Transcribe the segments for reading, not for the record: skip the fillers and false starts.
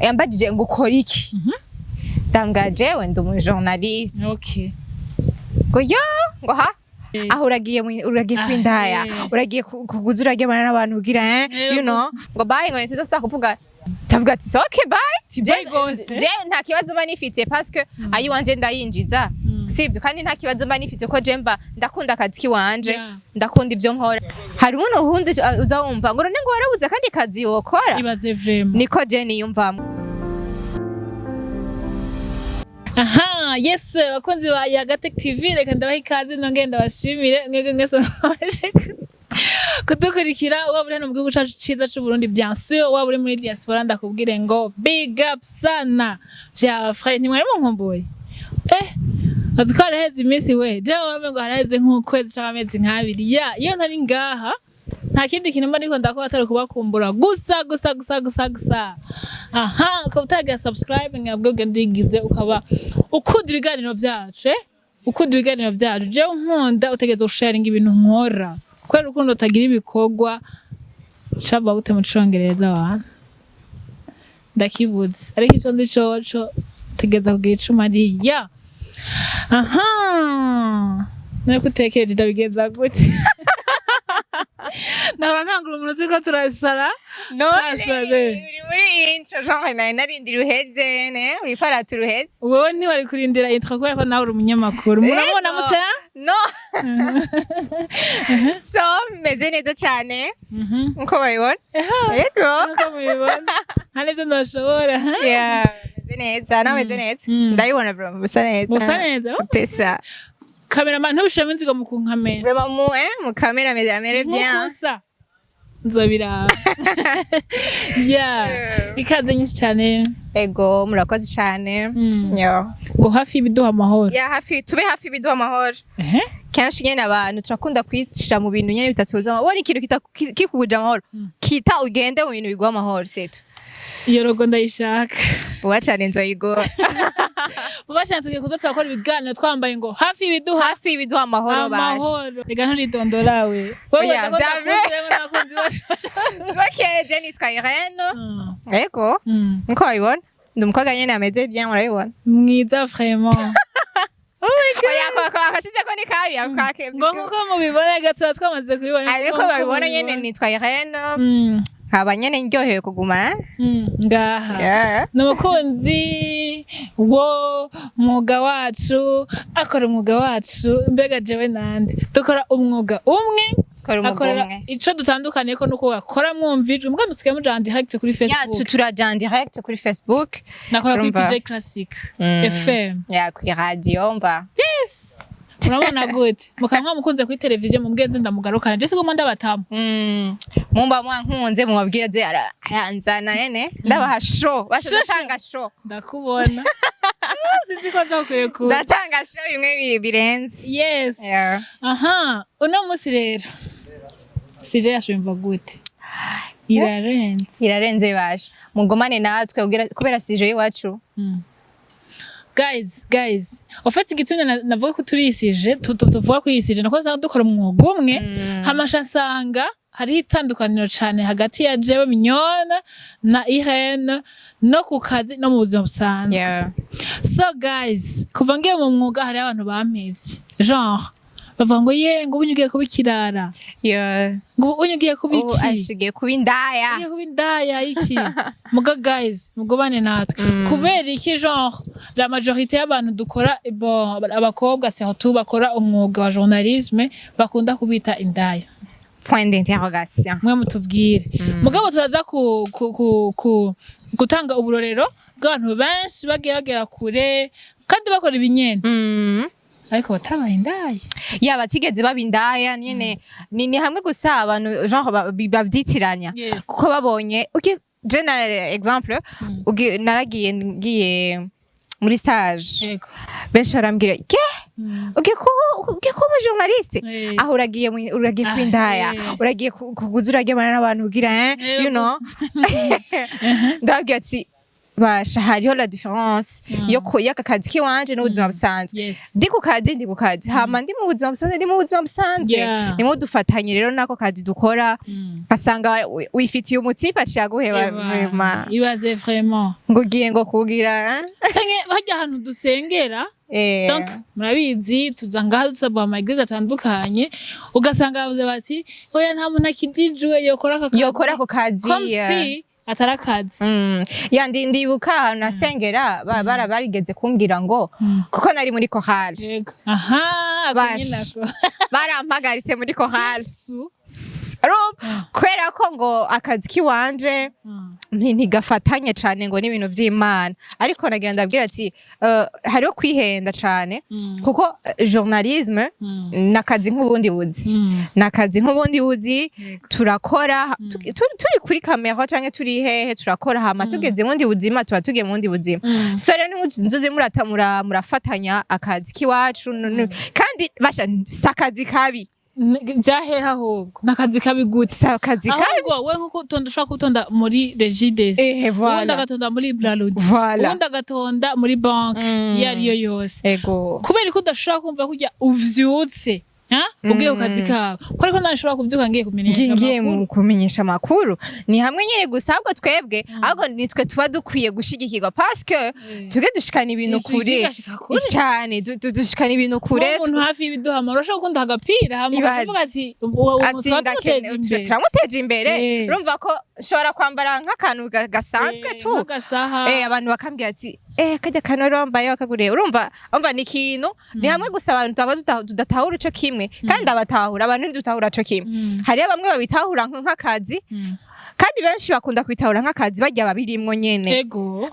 Yambajije ngo ukora iki? Ndambwira jewe ndi umu journaliste. Ngo yo, ngo ha, aho uragiye uragiye Ah, kwindaya, uragiye kuguza, uragemana n'abantu ugira, ngo bye, ngo ntituzosubira kuvuga. Ndavuga ati okay, bye. Bye gose. Je nta kibazo mba nifitiye parce que ayiwanje ndayinjiza, sivyo? Kandi nta kibazo mba nifitiye ko je mba ndakunda akazi kiwanje, ndakunda ibyo nkora. Hari umuntu uhundi uza wumva ngo none ngo warabuze akandi kazi wokora. Ibaze vraiment. Niko je niyumvamo. Aha, yes, bakunzi ba Yagatech TV, reka ndabaha ikaze, nongere ndabashimire mwebwe mwese mwaje kudukurikira, waba uri hano mu gihugu cacu ciza c'u Burundi, bien sûr, waba uri muri diaspora, ndakubwire ngo big up sana vya frère. Ntimwari munkumbuye? Azi ko haraheze iminsi we, jewe wamengo haraheze nk'ukwezi canke amezi nk'abiri. Ya iyo ntari ngaha, nta kindi kintu mba ndiko ndakora atari kubakumbura gusa gusa gusa gusa gusa. Aha, ukaba utagira subscribe, mwabwe ugenda uyigize, ukaba ukunda ibiganiro vyacu, ukunda ibiganiro vyacu, jewe nkunda utegereza gusharinga ibintu nkora, kubera urukundo utagira ibikorwa caba gute mu Congereza wa ndakibuze, ariko ico nzi coco utegereza kugira ico umariya. Aha none ko utekereje, ndabigenza gute? Nahora ntangura umuntu uzi ko turasara. None Turasare. uri muri intro, genre nari narindira uheze, ne uriko arata uruheze. Wowe ntiwari kurindira intro kubera ko nawe uri umunyamakuru, murabona mutse. No, so meze neza cyane nkuko babibona, yego. Nkuko mubibona, nta n'ibyo ndashobora. Yeah, meze neza, nawe meze neza. Ndabibona bro, musa neza. Musa neza. Tesa. Cameraman, ntubishiremo inzigo mu kunkamera. Vraiment mu kamera meze amere bien. Nkuko usa nzobiraba ya ikaze nyinshi cyane. Ego, murakoze cyane. Yo. Ngo hafi y'ibiduha amahoro. Ya, hafi, tube hafi biduha amahoro. Kenshi nyene abantu turakunda kwishira mu bintu nyene bitatubuza amahoro. Ubona ikintu kikubuje amahoro, kita ugende mu bintu biguha amahoro, setu. Iyo rogo ndayishaka. Vuba cane nzoyigura. Vuba cyane tugiye kuza turakora ibiganiro twambaye ngo hafi y'ibiduha hafi biduha amahoro bashe. Amahoro. Reka nturidondora we. Oya, Okay, je nitwa Irene. Ego, nkuko babibona, ndi umukobwa nyene ameze bien, murabibona. Mwiza vraiment. Oya, ko akashizeko ni kabi ako kake. Ngo nkuko mubibona, reka tuba twamaze kubibona. Ariko nkuko babibona nyene, mubibona. Nitwa Irene, nkaba nyene ndyohewe kuguma Ngaha. Ni umukunzi wo mwuga wacu, akora umwuga wacu. Mbega jewe nande dukora umwuga umwe? Dukora umwuga Akorera umwe. Ico dutandukaniye ko nuko akora mwumva ijwi, mbwa musigaye muja en direct kuri Ya, Facebook. turaja en direct kuri Facebook. Nakora kuri Urumva? PJ Classic FM. Ya, kuri radio mba. Yes, murabona gute mukaba mwamukunze kuri televiziyo, mubwiye nze ndamugarukana, je siguma ndabatamu. Mumba mwankunze, mubabwira ze aranzana ene ndabaha show basha. Show, show. Ndatanga show. Ndakubona. Ah, sinzi ko nzakwiye ku Ndatanga show bimwe birenze. Yes. Yeah. Aha, uno munsi rero sije yashimva gute? Irarenze. Irarenze basha, mugumane natwe kubera sujet y'iwacu. Guys, guys, en fait igitumye navuga ko turisije, tuvuga kuri iyi sujet, nako usanga dukora umwuga umwe, hamasha nsanga hariho itandukaniro cane hagati ya jewe Mignone na Irene, no ku kazi no mu buzima busanzwe. So guys, kuva ngiye mu mwuga hariho abantu bampevye, genre bavuga ngo ye, ngo ubu ugiye kuba ikirara, ngo ubu ugiye kuba Ubu iki, ashigiye kuba indaya. Ugiye kuba indaya iki. Muga guys, mugobane natwe. Kubera iki genre la majorité y'abantu dukora, bon, abakobwa surtout bakora umwuga wa journalisme, bakunda kubita indaya? Point d'interrogation. Mwe mutubwire. Mugabo turaza ku gutanga uburorero bw'abantu benshi bagiye bagera kure kandi bakora ibinyene, ariko batabaye indaya. Yaba batigeze baba indaya nyene, ni hamwe gusa abantu genre bavyitiranya, kuko babonye uki je na exemple, naragiye ngiye muri stage, benshi barambwira ke ugiye kuba umu journaliste, aho uragiye uragiye kuba Ah, indaya, uragiye kuguza, uragemana n'abantu ugira, ndababwira ati Basha, hariho la différence yo ku y'aka kazi kiwanje n'ubuzima busanzwe. Ndi ku kazi, ndi ku kazi, hama ndi mu buzima busanzwe, ndi mu buzima busanzwe. Nimwe dufatanye rero n'ako kazi dukora, asanga wifitiye umutipe aciye aguheba. Eba, Vraiment. Ibaze vraiment. Ngo ugiye ngo kugira, eh? Canke harya ahantu dusengera. Donc murabizi, tuza ngaha dusabwa ama église atandukanye, ugasanga bavuze bati: "Oya, nta muntu akijijwe yokora aka kazi." Yokora ako kazi. Comme si atari akazi. Ya, ndibuka ahantu nasengera, barigeze kumbwira ngo kuko nari muri chorale. Yego, aha, ako. Basha. Nyine ako. Barampagaritse muri chorale. Yesu. Urumva? Kubera ko ngo akazi kiwanje ntigafatanye cane ngo n'ibintu vy'Imana. Ariko nagira ndabwira ati hariho kwihenda cane, kuko journalisme nakazi nk'ubundi buzi, nakazi nk'ubundi buzi. Turakora, turi kuri kamera canke turi hehe, turakora, hama tugeze mu bundi buzima tuba tugiye mu bundi buzima. So rero ntimuzoze murafatanya akazi k'iwacu, kandi basha, si akazi kabi. Vyahehe? Ahubwo nakazi kabi gute? Si akazi kabi. Ahubwo we nkuko utonda, ushobora kutonda muri Regideso, uwundi agatonda muri Brarudi, uwundi agatonda muri banki, iyo ariyo yose. Kubera ko udashobora kumva kurya uvyutse, ha? Ugiye ku kazi kawe, ko ariko nawe nshobora kuvyuka ngiye kumenyesha Ngiye amakuru. mu kumenyesha amakuru, ni hamwe nyine gusa. Ahubwo twebwe, ahubwo nitwe tuba dukwiye gushigikirwa, parce que twebwe dushikana ibintu Ijwi kure. rigashika kure. Cyane, dushikana ibintu kure. Umuntu hafi y'ibiduhamara urashobora gukunda agapira, hama Ibaze. ukavuga ati uwo muntu Ati tuba ndakene tumuteje imbere. Turamuteje imbere. Urumva ko nshobora kwambara nk'akantu gasanzwe tu Nk'agasaha. Abantu bakambwira ati: "Kajya kantu wari wambaye wakaguriye." Urumva ni ikintu, ni hamwe gusa abantu tuba tudatahura ico kimwe, kandi abatahura, abantu ntidutahura ico kimwe. Hariyo bamwe babitahura nk'akazi, kandi benshi bakunda kubitahura nk'akazi barya babirimwo nyene.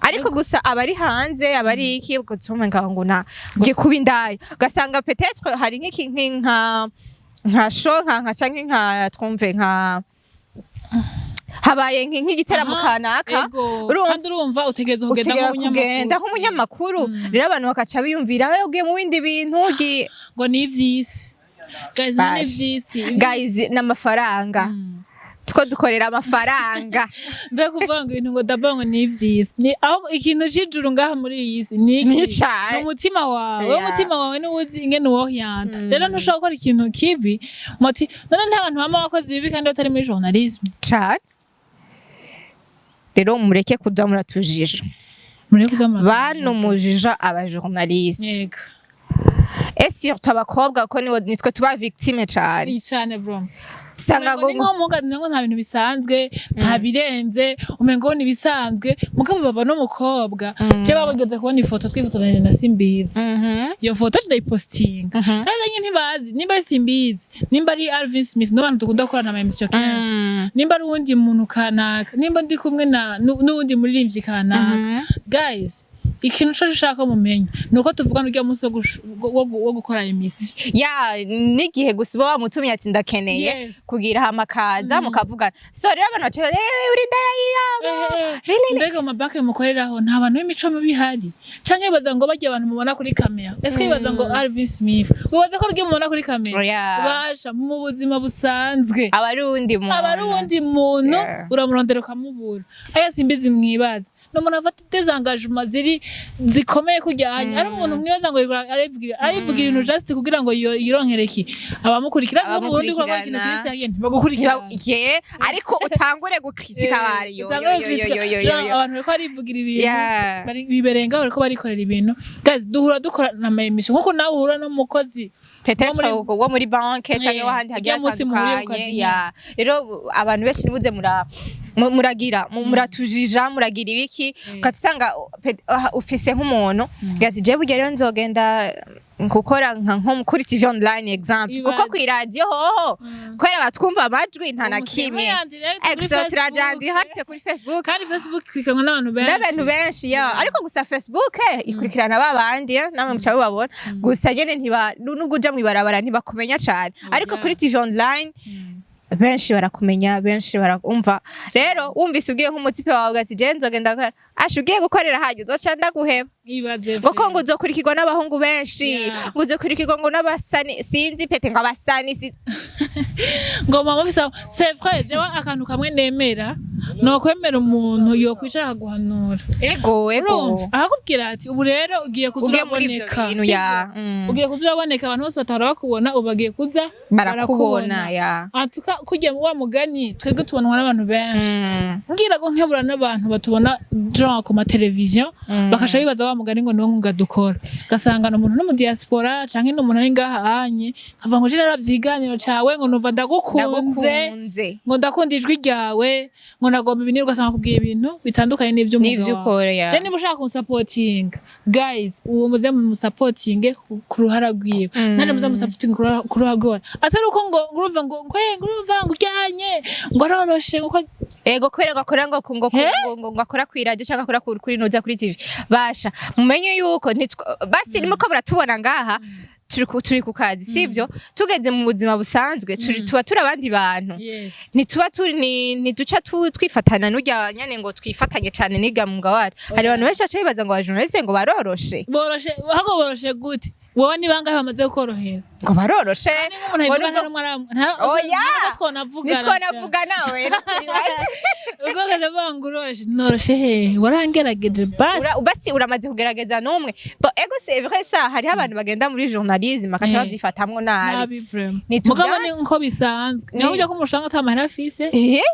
Ariko gusa abari hanze, abari iki, ubwo ngaho ngo na ngiye kuba indaya, ugasanga peut-être hari nk'iki, nka show, nka canke nka twumve nka habaye nk'igiteramo kanaka. Urumva? Kandi urumva utegerezwa kugenda Utegera nk'umunyamakuru. Kugenda nk'umunyamakuru. Rero abantu bakaca biyumvira: "Eh, ugiye mu bindi bintu, ugiye." Ngo ni ivy'isi, guys, ni Bash. ivy'isi. Guys, n'amafaranga, two dukorera amafaranga. Mbega kuvuga ngo ibintu ngo d'abord ngo ni ivy'isi, ni aho ikintu c'ijuru ngaha muri iyi si ni iki? Ni cane. Ni umutima wawe. Umutima wawe niwo uzi ingene uwohiyanta. Rero ntushobora gukora ikintu kibi muti none nta bantu bama bakoze ibibi kandi batari muri journalisme. Cane. Rero mureke kuza muratujija. Mureke kuza Bantu mujija abajournaliste, et surtout abakobwa, ko nibo nitwe tuba victime cane. Ni cane bro. Usanga Umengo ni ngo nko muga ngo nta bintu bisanzwe, nta birenze, umengo ni ibisanzwe, mugabo baba n'umukobwa. Je babageze kubona ifoto twifotoranye na Simbizi, iyo foto ndayipostinga. Rero nyine ntibazi nimba ari Simbizi, nimba ari Alvin Smith, n'abantu dukunda gukorana ama émission kenshi, nimba ari uwundi muntu kanaka, nimba ndi kumwe na n'uwundi muririmbyi kanaka. Guys, ikintu cose ushaka mumenya ni uko tuvugana urya munsi wo gukora émission. Ya, n'igihe gusa uba wamutumye ati: "Ndakeneye kugira", hama akaza mukavugana. So rero abantu baca: "Eh, uri ndaya yabo." Mbega mu mabanki mukoreraho nta bantu b'imico mibi ihari? Canke bibaza ngo barya abantu mubona kuri kamera, ese bibaza ngo Alvin Smith, wibaza ko ryo mubona kuri kamera? Oya. Basha, mu buzima busanzwe aba ari uwundi muntu. Aba ari uwundi muntu. Uramurondera ukamubura. Aya Simbizi mwibaza ni umuntu afata des engagements ziri zikomeye kujyanye, ari umuntu mwibaza ngo arivugira ibintu just kugira ngo yironkere iki? Abamukurikira. Azi ko mu Burundi ukora ikintu Abamukurikirana. kuri sérieux ntibagukurikirana. Ye, ariko utangure gukritika abari yo Utangure yo yo gukritika. yo yo Genre, yo. abantu bariko barivugira ibintu, biberenga, bariko barikorera ibintu. Guys, duhura dukora ama émission nkuko nawe uhura n'umukozi Peut-être wo wo muri banke canke wahandi hagiye ujya munsi muhuriye ku hatandukanye. kazi. Ya, rero abantu benshi nibuze muragira muratujija, muragira ibiki, ugasanga ufise nk'umuntu gati: "Jewe burya rero nzogenda gukora nko kuri TV online", exemple, Ibaze. kuko kw'iradiyo hoho kubera batwumva amajwi nta na kimwe. Exo turaja direct kuri Facebook. Kandi Facebook ikurikiranwa n'abantu benshi. N'abantu benshi, ya. Ariko gusa Facebook ikurikirana ba bandi, namwe muca mubabona gusa nyene, ntiba nubwo uja mw'ibarabara ntibakumenya cane, ariko kuri TV online benshi barakumenya, benshi barakumva. Rero wumvise ugiye nk'umutipe wawe ugati: "Je nzogenda gukora", Asha, ugiye gukorera hajya uzoca ndaguheba. Ibaze. Ngo ko ngo uzokurikirwa n'abahungu benshi, ngo uzokurikirwa ngo n'abasani, sinzi pete, ngo abasani si. Ngo mama ufise, c'est vrai, jewe akantu kamwe nemera ni ukwemera umuntu yokwicara akaguhanura. Ego. Urumva akakubwira ati ubu rero ugiye kuza Ugiye muri ivyo uraboneka, bintu sivyo? Ya. Ugiye kuza uraboneka, abantu bose batahora bakubona ubu bagiye kuza Barakubona, ya. Atuka kujya wa mugani, twebwe tubonwa n'abantu benshi. Ngira ngo nkebura n'abantu batubona genre ku mateleviziyo, bakasha bibaza wa mugani ngo niwo mwuga dukora, ugasanga ni umuntu no mu diaspora canke ni umuntu ari ngaha anye kavuga ngo je naravye ikiganiro cawe, ngo numva ndagukunze, Ndagukunze. ngo ndakunda ijwi ryawe, ngo nagomba ibi, ugasanga akubwiye ibintu bitandukanye n'ivy'umwuga N'ivyo wawe. ukora, ya. Je niba ushaka kunsapotinga, guys, uwo muze mumusapotinge ku ruhara rwiwe, nanje muze musapotinge ku ruhara rwiwe, atari uko ngo urumva ngo urumva ngo ujyanye ngo aroroshe ngo Ego, kubera ngo akora ngo He? ngo akora kw'iradio cyangwa akora kuri noza kuri TV. Basha, mumenye yuko basi nimuriko muratubona ngaha turi ku kazi, sivyo? Tugeze mu buzima busanzwe turi tuba turi abandi bantu. Ntituba turi ntiduca twifatana n'urya nyene ngo twifatanye cane n'irya mwuga wacu. Hari abantu benshi baca bibaza ngo abajournaliste ngo baroroshe. Boroshe ahubwo, boroshe gute? Wowe ni bangahe bamaze kukorohera? Ngo baroroshe. Niba umuntu Ngo abivuga Oya! ntitwonavugana. Nitwonavuga nawe. Ubwo gaje ngo uroroshe, noroshe hehe? Warangerageje basi. Basi uramaze kugerageza n'umwe. Bon, ego, c'est vrai ça, hariho abantu bagenda muri journalisme bakaca bavyifatamwo nabi. Nabi vraiment. Ntituvyanse. Mugabo ni nko bisanzwe, niho ujya kumushanga ata mahera afise,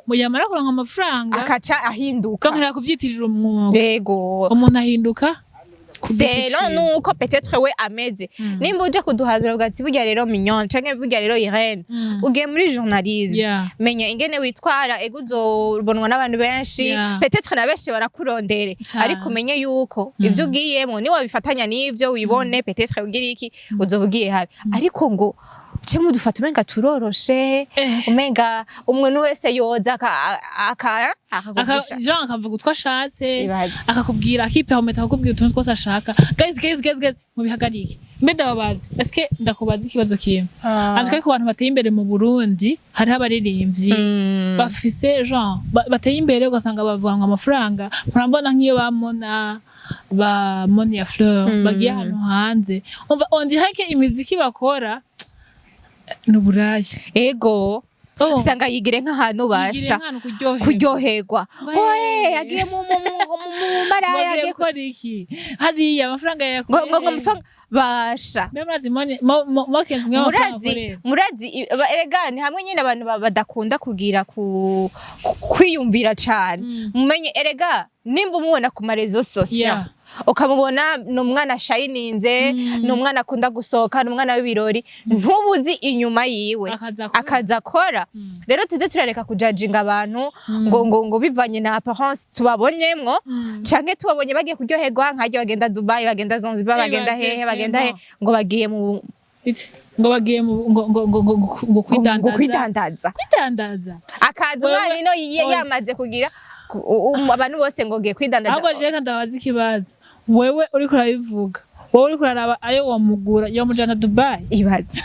mu gihe amara kuronka amafaranga akaca ahinduka. Donc kuvyitirira umwuga. Umuntu ahinduka ku giti Selon ciwe. nuko peut-être we ameze. Nimba uje kuduhazira ugatsi, burya rero Mignonne canke burya rero Irene, ugiye muri journalisme, menya ingene witwara. Ego, uzobonwa n'abantu benshi, peut-être na benshi barakurondere, Cane. ariko umenye yuko ivyo ugiyemwo niwabifatanya n'ivyo wibone, peut-être ugira iki, uzoba ugiye habi. Ariko ngo ce mudufata umenga turoroshe, umenga umuntu wese yoza akagufasha. Jean akavuga utwo ashatse. Ibaze. Akakubwira, akipermeta akakubwira utuntu twose ashaka. Guys, guys, guys, guys, mubihagarike. Mbe ndababaza, eske ndakubaza ikibazo kimwe? Ariko ku bantu bateye imbere mu Burundi, hariho abaririmbyi bafise genre bateye imbere, ugasanga bavuga ngo amafaranga murambona nk'iyo bamona ba Monia Fleur bagiye ahantu hanze, umva, on dirait que imiziki bakora ni uburaya. Oh. Usanga yigire nk'ahantu yigiriye basha nk'ahantu kuryoherwa. Kuryoherwa. Ngo Oye, hey. yagiye mu maraya. Ngo agiye Yagiye gukora iki hariya? Amafaranga yayakuye ngo amafaranga basha. Mbe murazi Mokenzi mwe amafaranga Murazi akorera? Murazi erega ni hamwe nyine abantu badakunda kugira kwiyumvira cane. Mumenye erega nimba umubona ku ma réseaux sociaux, ukamubona ni umwana ashayininze, ni umwana akunda gusohoka, ni umwana w'ibirori, ntubuzi inyuma yiwe akazi akora. Akazi akora. Rero tuze turareka kujajinga abantu ngo bivanye na apparence tubabonyemwo, canke tubabonye bagiye kuryoherwa nk'aryo bagenda Dubai, bagenda Zanzibar, bagenda Ibaze hehe, bagenda he, vraiment. ngo bagiye mu Iti, ngo bagiye mu ngo ngo kwidandaza. Kwidandaza. Kwidandaza. Akaza umwana ino Oya. yamaze kugira abantu bose ngo ngiye kwidandaza. Ahubwo jewe ndabaza ikibazo, wewe uriko urabivuga, wowe uriko uraraba ayo wamugura yomujana Dubai? Ibaze.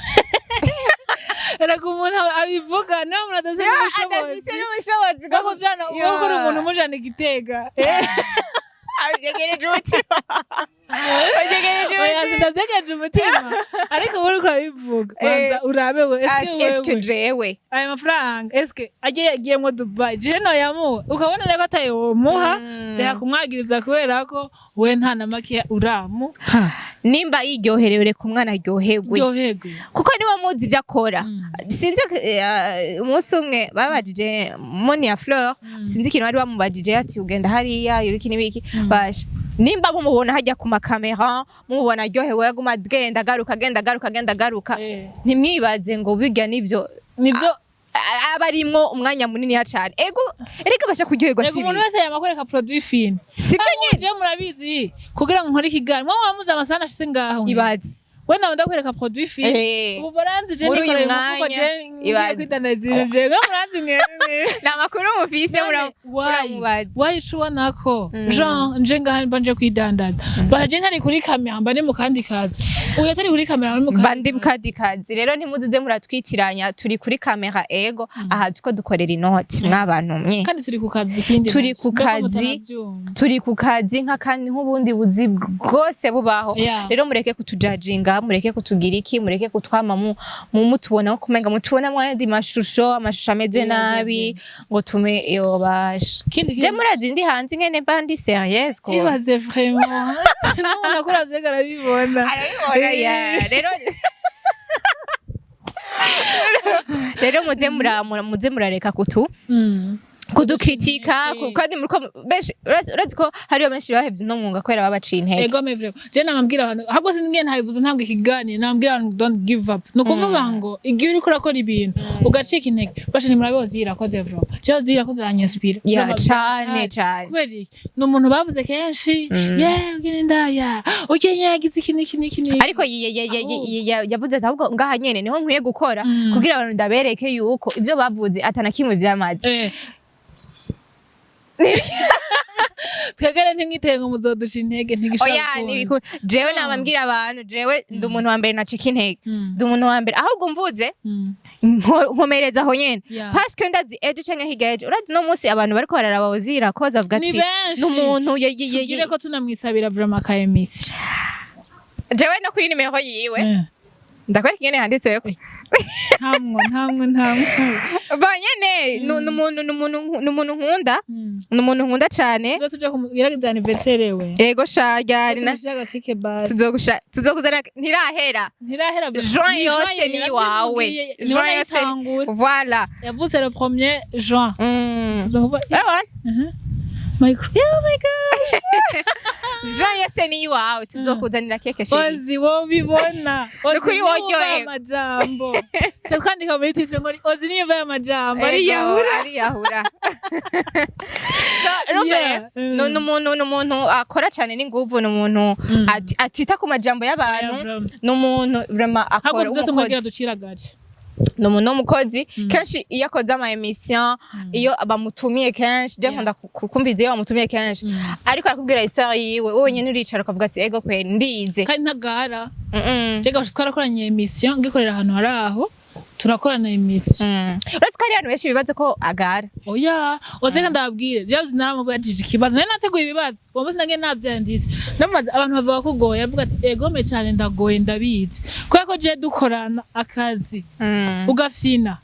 Erega umuntu abivuga niyo umuntu adafise n'ubushobozi. Adafise n'ubushobozi bwo kujana, Ya. bwo gukora umuntu umujana igitega. Abyegereje umutima. Abyegereje Oya, umutima. sindavyegeje umutima, ariko wowe uriko urabivuga, banza urabe we, eske Eske wewe jewe ayo mafaranga eske agiye yagiyemwo Dubai, jewe noyamuha? Ukabona rero atayo womuha, reka kumwagiriza kubera ko we nta na make uramuha. Nimba yiryoherewe, reka umwana aryoherwe. Ryoherwe. Kuko niwe muzi ibyo akora. Sinzi, umunsi umwe babajije Monia Fleur, sinzi ikintu bari bamubajije, ati ugenda hariya ibiki n'ibiki. Basha, nimba mumubona hajya ku makamera, mumubona aryohewe, aguma agenda agaruka, agenda agaruka, agenda agaruka, ntimwibaze ngo bijya nivyo nivyo aba arimwo umwanya munini cane. Ego, erega basha kuryoherwa. Reka Si umuntu bibi. wese yamakwereka produit fini. Sibyo nyene. Je murabizi, kugira ngo nkore ikiganiro mwe wamuze amasaha nashize ngaho. Ibaze. We nawe ndakwereka produit fini. Ubu baranzi je Muri uyu nikoreye umufuko, mwanya, je ngiye ibaze. kwidandariza ibintu, je muranzi mwebwe. Ni amakuru mufise. None, why? Muramubaza. Why uca ubona ko Jean nje ngaha mba nje kwidandaza, baje ntari kuri kamera, mba ndi mu kandi kazi, uyu atari kuri kamera ari mu Mba kandi ndi mu kazi. kandi kazi. Rero ntimuzuze muratwitiranya. Turi kuri kamera, ego, aha tuko dukorera inoti mwabantu mwe. Kandi turi ku kazi kindi Turi naco. ku Mbega kazi. mutanavyumva. Turi ku kazi nk'akandi, nk'ubundi buzi bwose bubaho. Rero mureke kutujajinga, mureke kutugira iki, mureke kutwama mu mutubona kumenga mutubona mu yandi mashusho, amashusho ameze Ibibazo. nabi ngo tume yobasha. Kindi Je murazi ndi hanze ingene mba ndi sérieuse ko. Ibaze vraiment, n'umuntu akuravye arabibona. Arabibona ya. Rero muze murareka kudukritika. Kandi muriko benshi urazi ko hariyo benshi bahevye uno mwuga kubera babaciye intege. Ego mais vraiment, je namabwira abantu, ahubwo sinzi ngene ntabivuze ntabwo ikiganiro, namabwira abantu don't give up. Ni ukuvuga ngo igihe uriko urakora ibintu ugacika intege, basha ntimurabizi irakoze vraiment, jewe zirakoze aranyinspira. Ya, Vraiment, cane cane. Kubera iki? Ni umuntu bavuze kenshi, ye ugena indaya, ukenye yagize iki n'iki n'iki n'iki. Ariko yavuze ati ahubwo ngaha nyene niho nkwiye gukora kugira abantu ndabereke yuko ibyo bavuze atana kimwe vyamaze. Twebwe ntimwitege ngo muzodusha intege, ntigishobora Oya. gukunda. Ntibikunda. Jewe namambwira abantu, jewe ndi umuntu wa mbere nacika intege. Ndi umuntu wa mbere, ahubwo mvuze nkomereza aho nyene parce que ndazi ejo canke hirya ejo. Urazi no munsi abantu bariko bararaba Ozira koza avuga Ni ati benshi. n'umuntu Tugire ko tunamwisabira vraiment ka émission. Jewe no kuri nimero yiwe ndakwereka ingene handitseko. Ntamwo, ntamwo, ntamwo. Ba nyene n'umuntu nkunda. N'umuntu nkunda cane. Tuzo tuja kumugerageza anniversaire we. Ego sha, ryari na Tushaka cake basi. Tuzogusha, tuzokuzana, ntirahera. Ntirahera. Juin Ni yose juin ni iwawe. yarabivugiye, niho Juin yose nayitangura. Voilà. Yavutse le 1er juin. Tuzokuva. Urabona? Oh my gosh. Juin yose ni iwawe, tuzokuzanira cake, chérie. Ozi wobibona. Ozi Nukuri niwumva woryohewe. amajambo. Twe twandika muri titre ngo Ozi niyumva aya majambo Ego, ariyahura. Ariyahura. So, urumva rero, n'umuntu akora cyane n'inguvu, n'umuntu atita ku majambo y'abantu. Yeah, vraiment. N'umuntu vraiment Ahubwo akora tuzo tumubwira w'umukozi. ducira agace. Ni umuntu w'umukozi. Kenshi iyo akoze ama émission, iyo bamutumiye kenshi, je nkunda kumviza iyo bamutumiye kenshi, ariko arakubwira histoire yiwe, wowe nyene uricara ukavuga ati ego kwe ndize. Kandi ntagara. Jega twarakoranye émission, ngikorera ahantu hari aho turakorana émission. Uretse ko hari abantu benshi bibaza ko agara. Oya, ozeka ndababwire, jewe naramubajije ikibazo, nari nateguye ibibazo uwo munsi, nange navyanditse, ndamubaza abantu bavuga ko ugoye, avuga ati egome cane ndagoye, ndabizi, kubera ko je dukorana akazi ugafyina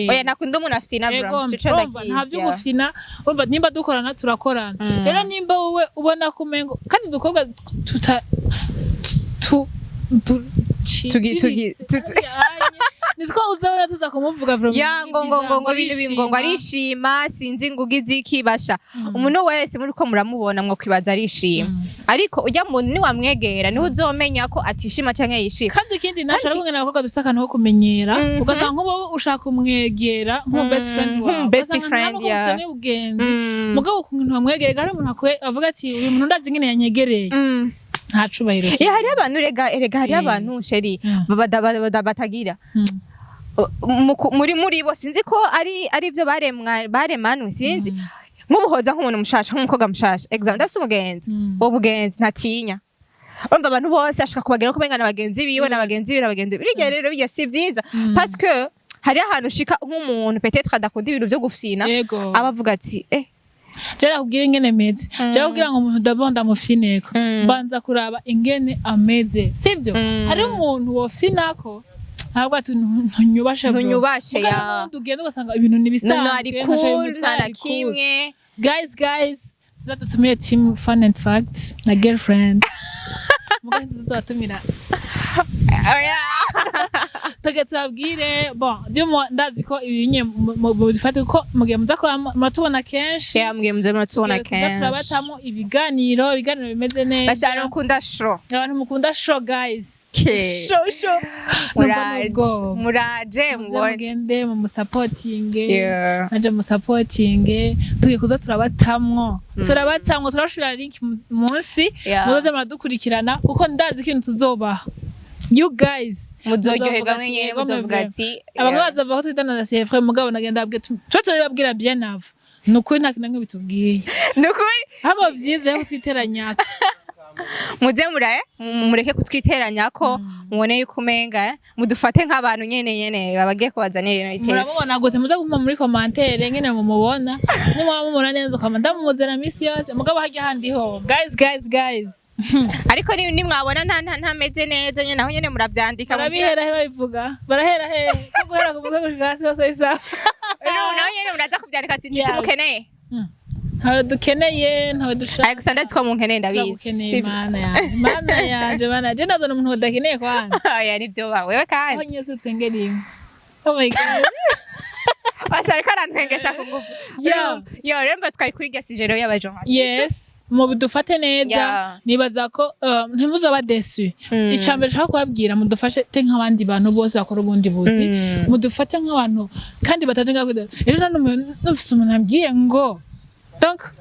Oya, ntakunda umuntu afyina Ego, bro. Ico urumva, nta ndakizi. vyo gufyina. Urumva nimba dukorana turakorana. Rero nimba wowe ubona ko umengo kandi udukobwa tuta tu tu nitwo uzabona tuza kumuvuga vraiment. Ya, ngo ibintu ngo arishima, sinzi ngo ugize iki basha. Umuntu wese muri ko muramubona mwo kwibaza arishima, ariko ujya muntu niwamwegera niho uzomenya ko atishima canke yishima. Kandi ikindi naco, ari kumwe n'abakobwa dufise akantu ko kumenyera, ugasanga nk'ubu ushaka kumwegera nk'umu best friend wawe, Best ugasanga nta friend, n'uko yeah. mufitaniye ubugenzi, mugabo ukuntu wamwegereye, hari umuntu avuga ati uyu muntu ndazi ingene yanyegereye, nta cubahiro. Ya, hariho abantu rega, erega hariho abantu, chérie, batagira muri bo, sinzi ko ari ibyo baremwa baremanwe, sinzi. Nk'ubuhoza nk'umuntu mushasha, nk'umukobwa mushasha, exemple ndafise umugenzi. Uwo mugenzi ntatinya, urumva abantu bose ashaka kubagira ko umenga na bagenzi biwe na bagenzi biwe na bagenzi biwe. Birya rero bijya si vyiza, parce que hariho ahantu ushika nk'umuntu peut-être adakunda ibintu vyo gufyina, aba avuga ati eh. Je nakubwira ingene meze. Je kugira ngo umuntu d'abord ndamufyineko, mbanza kuraba ingene ameze, sivyo? Hariho umuntu wofyinako ntabwo ati ntunyubashe bro. Ntunyubashe, Mugabo ya. n'uwundi ugenda ugasanga ibintu ni No, ari ibisanzwe, ntaco cool, bimutwaye, nta na ari cool. kimwe. Guys, tuzadutumire team Fun and Fact na girlfriend, mugabo tuzabatumira. Oya. Tuge tubabwire, bon, du ndazi ko ibi nye mubifate kuko mugihe muza kuba muratubona kenshi. Ya, mbwiye muze muratubona Tugiye kuza kenshi. turabatamo ibiganiro bimeze neza. Bashaka mukunda show. Abantu mukunda show, guys. Ke. Show, show. Numva Muraje. n'ubwoba. Muraje Muze mubone. mugende mumusapotinge. Naje musapotinge, tugiye kuza turabatamwo, turabashirira link munsi. Muzoze muradukurikirana kuko ndazi ko ibintu tuzobaha You guys Muzoryoherwa muzovuga ati, mwenyene, "Yego, muzovuga mwe." ati Abamwe bazava ko twitana c'est vrai, mugabo nagenda abwiye tuba turababwira bien avant, ni ukuri nta kintu na kimwe bitubwiye. Ni ukuri. Ahubwo vyiza yuko twiteranya. Muze muraye mureke kutwiteranya ko mubone yuko umenga mudufate nk'abantu nyene nyene babagiye kubazanira ibintu bitese. Muramubona gute? Muze guma muri commentaire ngene mumubona. Nimwaba mumubona neza ukama ndamumuzana misi yose, mugabo harya handi ho, guys, guys, guys. Ariko nimwabona ntameze neza nyene, naho nyene muravyandika. Barabihera he? Babivuga barahera he? Ko guhera ku mutwe gushika hasi hose isa. Naho nyene muraza kuvyandika ati ntitumukeneye. Ntawe dukeneye, ntawe dushaka. Ariko gusa ndazi ko munkeneye, ndabizi. Turagukeneye. Sivyo? Mana yanje, Mana yanje, Mana yanje, nazona umuntu udakeneye kwanza. Oya, nivyo ba wewe Aho kandi. nyese twengera imwe, oh my God. Basha ariko arantwengesha ku ngufu. Yo rero mba twari kuri gasijero y'abajournaliste. Yes, mudufate neza. Nibaza ko ntimuzoba déçus. Icambere nshaka kubabwira, mudufashe te nk'abandi bantu bose bakora ubundi buzi. Mudufate nk'abantu kandi bataje ngaho. Ejo nufise umuntu ambwiye ngo donc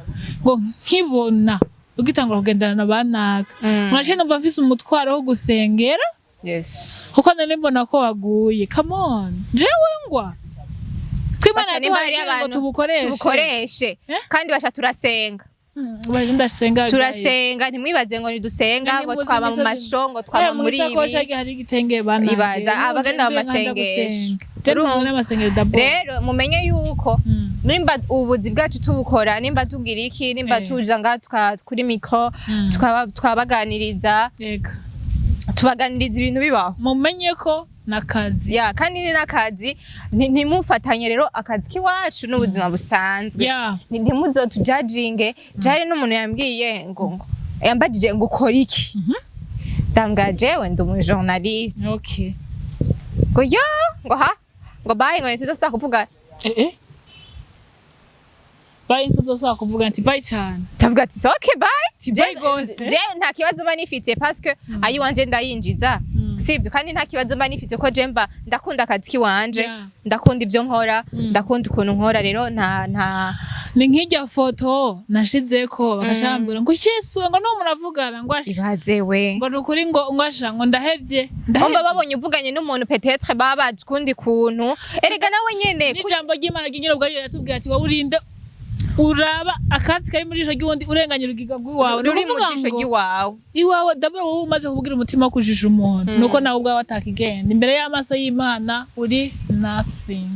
ngo nkibona ugitangura kugendana na banaka, mwaciye numva mfise umutwaro wo gusengera kuko nari mbona ko waguye. Come on, jewe ngwa ko Imana Basha nimba yaduhaye hariyo kugira ngo abantu tubukoreshe. Tubukoreshe. Eh? Kandi basha turasenga. Baje ndasenga, guys. Turasenga, ntimwibaze ngo ntidusenga, ngo Ntimuzi twaba mu imisozi- masho, ngo twaba muri isakoshi ibi. hari igitenge bana. Ibaza, abagenda mu masengesho. Urumva? N'amasengero d'abord. Rero mumenye yuko nimba ubuzi bwacu tubukora, nimba tugira iki, nimba tuja ngaha kuri micro, twabaganiriza, tubaganiriza ibintu bibaho. Mumenye ko nakazi. Ya, kandi ni n'akazi. Ntimufatanye rero akazi k'iwacu n'ubuzima busanzwe. Ntimuzotujajinge. Jari n'umuntu yambwiye ngo yambajije ngo ukora iki, ndambwira jewe ndi umujournaliste. Ngo yo, ngo ha, ngo bye, ngo ntituzosubira kuvuga. Eh eh, bye, ntuzosubira kuvuga nti bye cyane. Ndavuga ati okay, bye. Bye gose. Je nta kibazo mba nifitiye parce que ayiwanje ndayinjiza, sivyo? Kandi nta kibazo mba nifitiye ko je mba ndakunda akazi kiwanje, ndakunda ibyo nkora, ndakunda ukuntu nkora. Rero nta Ni nk'irya foto nashizeko bakaca bambwira ngo Yesu, ngo n'uwo muravugana, ngo asha. Ibaze we. Ngo ni ukuri, ngo asha, ngo ndahevye, ndahevye. Umva, babonye uvuganye n'umuntu, peut-être baba bazi ukundi kuntu. Erega nawe nyene N'ijambo ry'Imana ry'inyira ubwaryo riratubwira ati wowe urinde uraba akatsi kari mu jisho ry'uwundi urenganya urugiga rw'iwawe. Ni ruri mu ukuvuga jisho ngo ry'iwawe. Iwawe d'abord. Wowe umaze kubwira umutima wo kujija umuntu, nuko nawe ubwawe atakigenda imbere y'amaso y'Imana, uri nothing,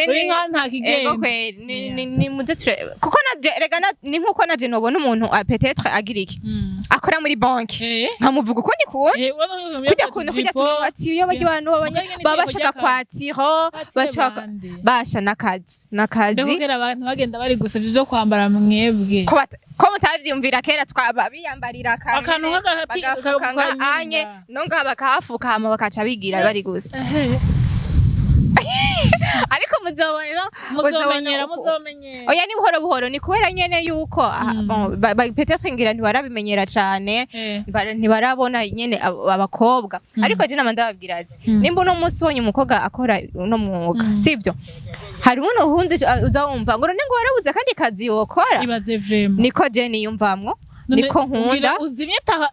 uri nkaho Ego. Ntakigenda. Kweri ni muze kuko naje erega ni nkuko naje nobona umuntu peut-être agira iki, akora muri banki, nkamuvuga ukundi kuntu. Urabona ko Kujya kuntu kujya tuntu ati iyo bajya abantu Mugabo nyene baba itegeko bashaka ry'akazi. kwatiro Kwatire bashaka bande. basha n'akazi n'akazi. Mbega kera abantu bagenda bari gusa ivyo kwambara mwebwe. Ko mutavyiyumvira kera twaba biyambarira akantu Akantu nyene, nk'agati bagafuka kagafuka nka nyine. anye no ngaha bakahafuka hama bakaca bigira bari gusa. Ariko muzobona. Muzomenyera, muzomenyera. Oya, ni buhoro buhoro, ni kubera nyene yuko bon, peut-être ngira ntibarabimenyera cane. Ntibarabona nyene abakobwa. Ariko je nama ndababwira ati nimba uno munsi ubonye umukobwa akora uno mwuga, sivyo, hari uno wundi uza wumva ngo none ngo warabuze akandi kazi wokora. Ibaze vraiment. Niko je niyumvamwo, None niko nkunda. ugira uzimye taha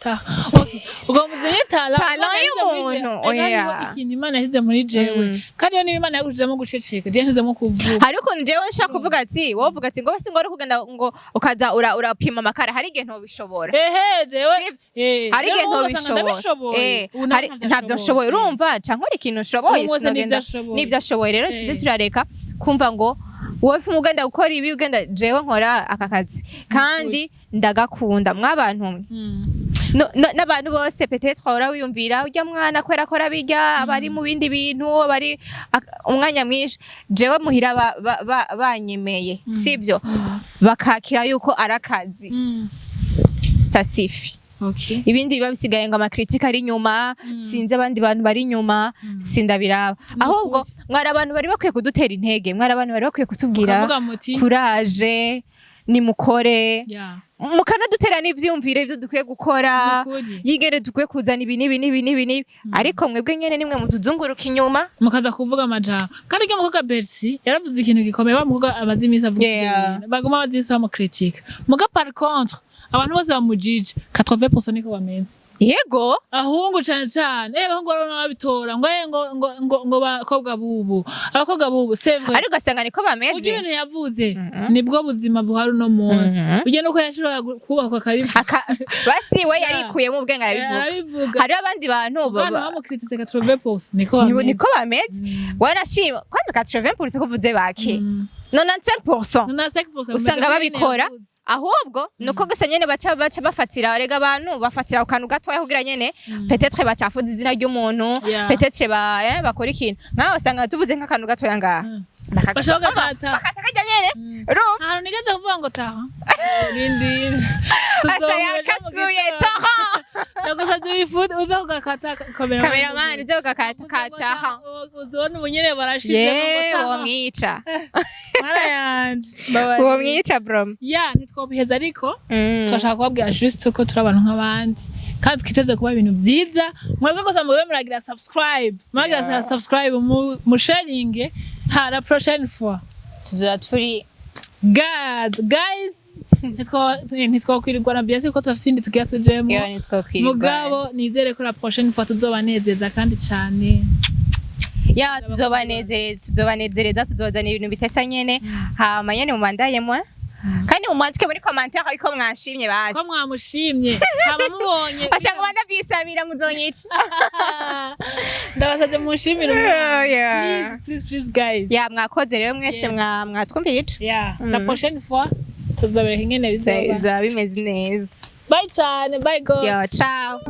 taha. Okay. Ubwo muzimye tala. Talent y'umuntu, oya. Ikintu Imana yashyize muri jewe. Kandi iyo niba Imana yagushizemo guceceka, jewe nshizemo kuvuga. Hari ukuntu jewe nshaka kuvuga ati wowe uvuga ati ngo basi ngo wari kugenda ngo ukaza urapima amakara, hari igihe ntobishobora. Ehe, jewe Sivyo? Eh, Hari igihe jewe ugasanga ntobishobora. ndabishoboye. Ubu nawe Ntabyo nshoboye, urumva nca nkora ikintu nshoboye. Ubu wese Sinogenda n'ivyo ashoboye. n'ibyo ashoboye. Rero tuze turareka kumva ngo wowe ugenda gukora ibi, ugenda. Jewe nkora aka kazi kandi ndagakunda, mwabantu mwe. N'abantu bose peut-être wahora wiyumvira urya mwana kubera ko arabirya abari mu bindi bintu abari umwanya mwinshi, jewe muhira banyemeye, sivyo, bakakira yuko ari akazi, ça suffit. Ibindi biba bisigaye ngo amacritiques ari inyuma, sinzi abandi bantu bari inyuma, sindabiraba. Ahubwo mwari abantu bari bakwiye kudutera intege, mwari abantu bari bakwiye kutubwira Ukavuga muti courage, nimukore. Mukanadutera n'ivyiyumviro ivyo dukwiye gukora, Nukuri. yigere dukwiye kuzana ibi n'ibi n'ibi n'ibi n'ibi, ariko mwebwe nyene nimwe mutuzunguruka inyuma. Mukaza kuvuga amajambo. Kandi iryo mukobwa Bercy yaravuze ikintu gikomeye, wa mukobwa amaze iminsi avuga ivyo bintu, baguma bazi iminsi bamukritika. Muga par contre, abantu bose bamujije, 80% niko bameze. Ahungu cane cane, abahungu barabona babitora ngo ngo bakobwa bubu, abakobwa bubu, c'est vrai. Ariko ugasanga niko bameze. Urya ibintu yavuze nibwo buzima buhari uno munsi. Urya nuko yashobora kubakwa akabivuga. Basi we yarikuyemo ubwenge, arabivuga. Arabivuga. Hariho abandi bantu Abantu bamukritise 80% niko bameze. Niko bameze. Wanashima kandi 80% kuvuze bake, 95%. 95% Usanga bameze babikora. nyene yavuze. Ahubwo nuko gusa nyene baca bafatira, rega abantu bafatira ku kantu gatoya kugira nyene peut-être bacafuza izina ry'umuntu, peut-être ba bakora ikintu nkaho usanga tuvuze nk'akantu gatoya ngaha. Bashobora gukata. Bakata karya nyene, urumva? Ahantu nigeze kuvuga ngo taha, rindira. Asha yakasuye taha. Ndagusabye wifude uza kugakata, Cameraman, uze ugakata kataha. Uzobona ubu nyene barashizemo ngo ye taha. Womwica. Mara yanje, mbabarira. Womwica bro. Ya, ntitwobiheza, ariko turashaka kubabwira juste ko turi abantu nk'abandi kandi twiteze kuba ibintu vyiza. Mwebwe gusa mube muragira subscribe, muragira subscribe, musharinge. Ha la prochaine fois Tuzoba turi God guys, ntitwokwirirwa na bien kuko turafise ibindi tugira tujemo. Yewe, ntitwokwirirwa. Mugabo nizere ko la prochaine fois tuzobanezeza kandi cane. Ya, tuzobanezereza, tuzobazanira ibintu bitesa nyene. Hama nyene mubandaye mwe kandi mumwandike muri commentaire ariko mwashimye basi. Ko mwamushimye, hama mubonye. Basha ngo bandavyisabira, muzonyica. Ndabasabye munshimire umwana. Please, please, please guys. Ya, mwakoze rero mwese. Yes. Mwatwumvirije. Yeah, la prochaine fois tuzobereka ingene bizoba. Bizaba bimeze neza. Bye cyane, bye god. Yo, ciao.